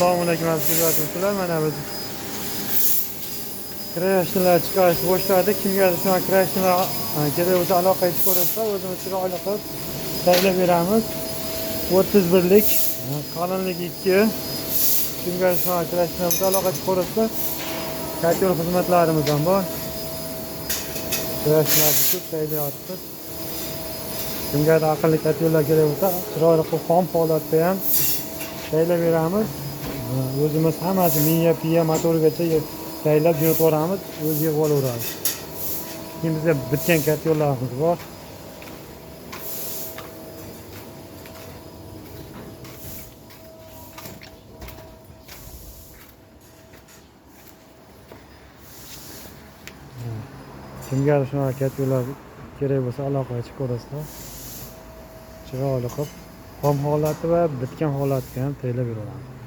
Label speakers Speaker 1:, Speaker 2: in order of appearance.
Speaker 1: Assalomu alaykum aziz kuzatuvchilar. Mana biz krashnilar chiqarishni boshladik. Kimgadir shunaqa krashnilar kerak bo'lsa, aloqaga chiqaverasizlar. O'zimiz chiroyli qilib tayyorlab beramiz. 31lik, qalinligi 2. Kimgadir shunaqa krashnilar bo'lsa, aloqaga chiqaverasizlar. Kotel xizmatlarimiz ham bor. Krashnilarni ko'p tayyorlayapmiz. Kimgadir aqlli kotellar kerak bo'lsa, chiroyli qilib xom holatda ham tayyorlab beramiz. O'zimiz hammasi miya, piya, motorgacha tayyorlab jo'natib yuboramiz, o'zi yig'ib olaveradi. Keyin bizda bitgan kotellarimiz bor. Kimgadir shunaqa kotellar kerak bo'lsa, aloqaga chiqib ko'rasizlar. Chiroyli qilib xom holati va bitgan holatga ham tayyorlab beramiz.